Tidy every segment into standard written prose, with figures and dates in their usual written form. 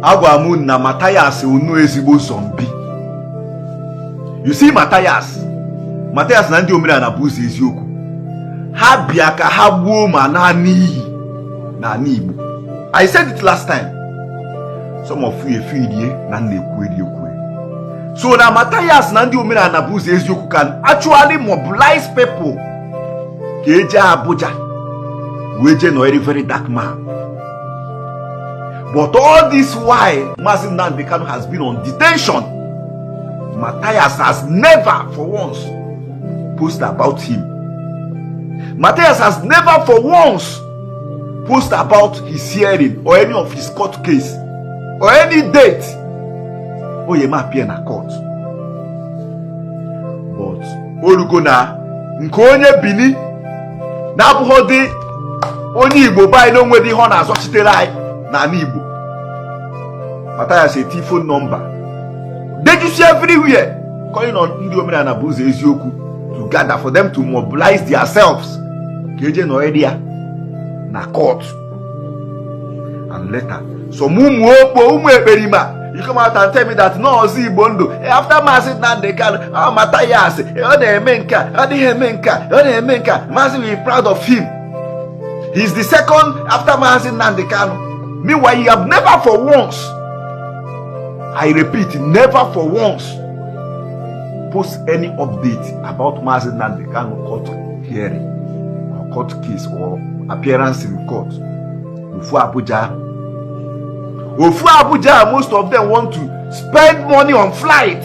Agwa m na Mathias unu ezigbo zombie. You see Mathias, Mathias na ndị omenala bụ ụzọ eziokwu. Ha bịa ka ha gbuo ma naa n'iyi n'ala Igbo. I said it last time. Some of you efirie na nna ekwueri ekwue. So na Mathias na ndị omenala bụ ụzọ eziokwu can actually mobilize people ka eje Abuja wee jee nọrọ very dark man. But all this while Mazi Nnamdi Kanu has been on detention, Mathias has never for once posted about him. Mathias has never for once posted about his hearing or any of his court case or any date o ye ma appear na court. But orugo na nke onye Bini na-abụghị dị onye Igbo be anyị na onwe dị ihe ọ na-azọchitere anyị n'ala Igbo. Mathias eti phone number dejusi everywhere, calling on ndị omenala bụ ụzọ eziokwu to gather for them to mobilize themselves ka eje nọrọ ya na court. And later some ụmụ okpo ụmụ ekperima, you come out and tell me that nọọsụ Igbo ndụ after Maazị Nnamdi Kanu, ọ Mathias ọ na-eme nke a, ọ dịghị eme nke a, ọ na-eme nke a. Maazị we proud of him, he is the second after Maazị Nnamdi Kanu. Meanwhile, you have never for once, I repeat, never for once post any update about Maazị Nnamdi Kanu court hearing or court case or appearance in court. Ofu Abuja, Ofu Abuja, most of them want to spend money on flight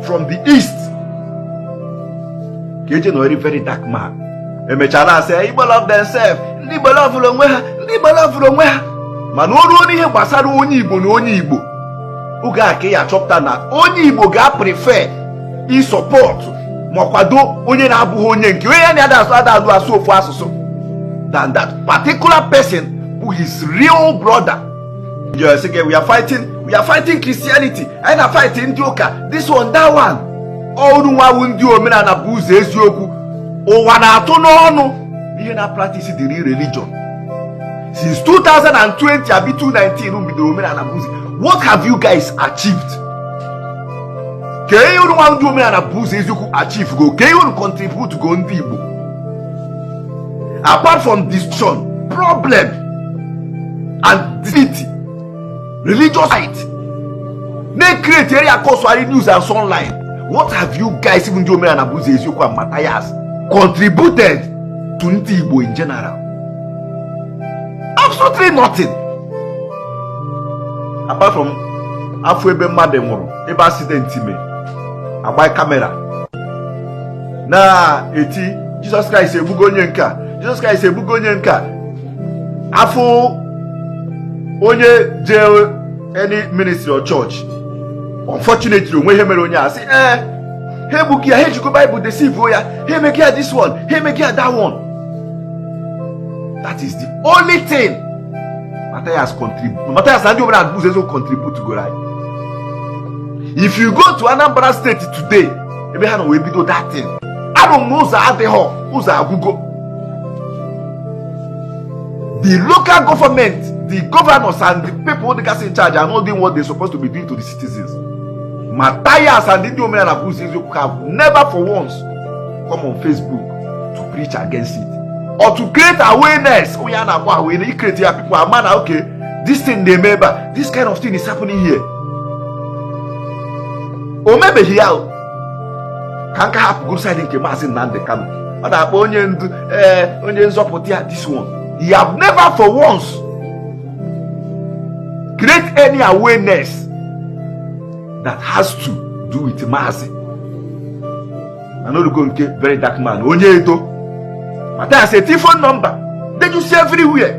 from the east ka eje nọrọ very dark man. Emechara asị Igbo love themselves, ndị Igbo love onwe ha, ndị Igbo love onwe ha. Mana o ruo n'ihe gbasara onye Igbo na onye Igbo, oge a ka ya achọpụta na onye Igbo ga-prefer ịsupport ma kwado onye na-abụghị onye nke onye ya na-ada asụ ada alụ asụ ofu asụsụ than that particular person who his real brother. You say, we are fighting Christianity, anyị na fight ndị ụka, this one, that one. Ọrụ nwawu ndị omenala bụ ụzọ eziokwu ụwa na-atụ n'ọnụ ihe na practice the real religion since 2020 abi 2019 bidoro omenala bụ ụzọ. What have you guys achieved? Ka ihe unu nwa ndị omenala bụ ụzọ eziokwu achieve go, ka ihe unu contribute go ndị Igbo apart from destruction, problem and deceit, religious fight na-create area kọsụgharị news and sunlight? What have you guys, even ndị omenala bụ ụzọ eziokwu and Mathias, contributed to ndị Igbo in general? Absolutely nothing, apart from afọ ebe mmadụ nwụrụ, ebe accident mee, agba camera na-eti Jesus Christ egbugo onye nke a, Jesus Christ egbugo onye nke a. Afọ onye jee any ministry or church, unfortunately onwe ihe mere onye a, sị ee, ha egbughị ya, ha ejigo Bible deceive ya, ha emegị ya this one, ha emegị ya that one. That is the only thing Matthias contribute. Matthias na ndị omenala bụ ụzọ contribute goro anyị. If you go to Anambra State today, ebe ha nọ wee bido that thing, anụ m na ụzọ adịghọ, ụzọ agwụgo. The local government, the governors and the people dịgasị in charge are not doing what they're supposed to be doing to the citizens. Matthias and ndị omenala bụ ụzọ eziokwu have never for once come on Facebook to preach against it or to create awareness. Onye a na-akpọ awareness, create ya, people ama na okay, this thing na-eme ebe a, this kind of thing is happening here. O mebeghị ya o. Ka nka hapụgoro side nke Maazị Nnamdi Kanu, ọ na-akpọ onye ndu, ee, onye nzọpụta ya. This one, he have never for once create any awareness that has to do with Maazị Anorugo nke very dark man onye Edo. Mathias eti phone number dejusi everywhere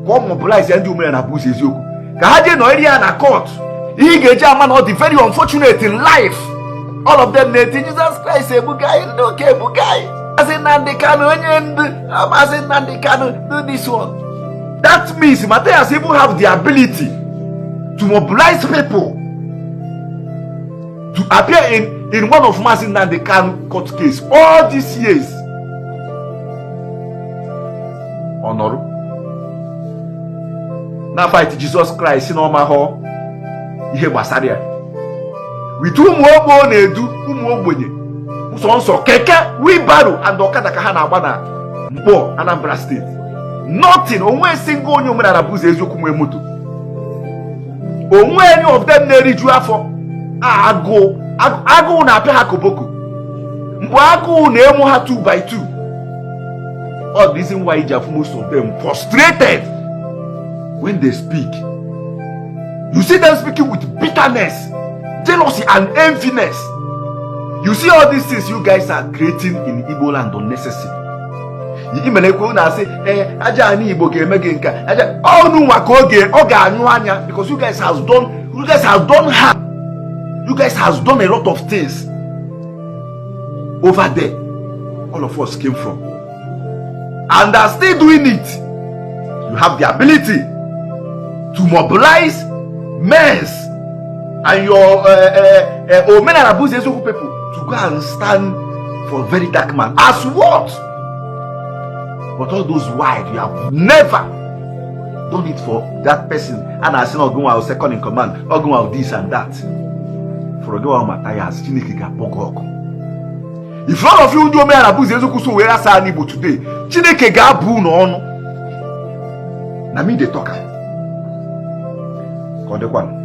ka ọ mobilize ndị omenala bụ ụzọ eziokwu ka ha jee nọrọ ya na court. Ihe ị ga-eji ama na ọ dị very unfortunate in life, all of them na-eti Jesus Christ egbuga anyị, ndị ụka egbuga anyị, Maazị Nnamdi Kanu onye ndu, Maazị Nnamdi Kanu do this one. That means Matthias even have the ability to mobilize people to appear in one of Maazị Nnamdi Kanu court case all these years. Ọ nọrọ na fight Jesus Christ na ọmahọ. Ihe gbasara ya with ụmụ ogbe ọ na-edu, ụmụ ogbenye, sọnsọ keke, wheelbarrow and ọkada ka ha na-agba na Mkpọ, Anambra State. Nothing. Onwe single onye Omenala bụ Ụzọ Eziokwu nwee moto. Onwe any of them na-eriju afọ. Agụụ, agụụ na-apịa ha koboko. Mgbe agụụ na-emu ha 2 by 2. All the reason why iji afụ most of them frustrated, when they speak, you see them speaking with bitterness, jealousy and enviness. You see all these things you guys are creating in Igbo land unnecessary. Imere ekwe na-asị, ee, aja anyị Igbo ga-eme gị nka aja ọnụ nwa ka oge ọ ga-anyụ anya, because you guys have done harm. You guys has done a lot of things over there all of us came from and are still doing it. You have the ability to mobilize mens and your Omenala bụ Ụzọ Eziokwu people to go and stand for Very Dark Man as what? But all those while, you have never done it for that person a na-asị na ọgụnwa second in command, ọgụnwa this and that for ọgụnwa Matthias. Chineke ga-akpọ gị ọkụ. If all of you ndị Omenala bụ Ụzọ Eziokwu so were asa n'Igbo today, Chineke ga-abụ unu ọnụ. Na me dey talk am. Ka ọ dịkwanụ.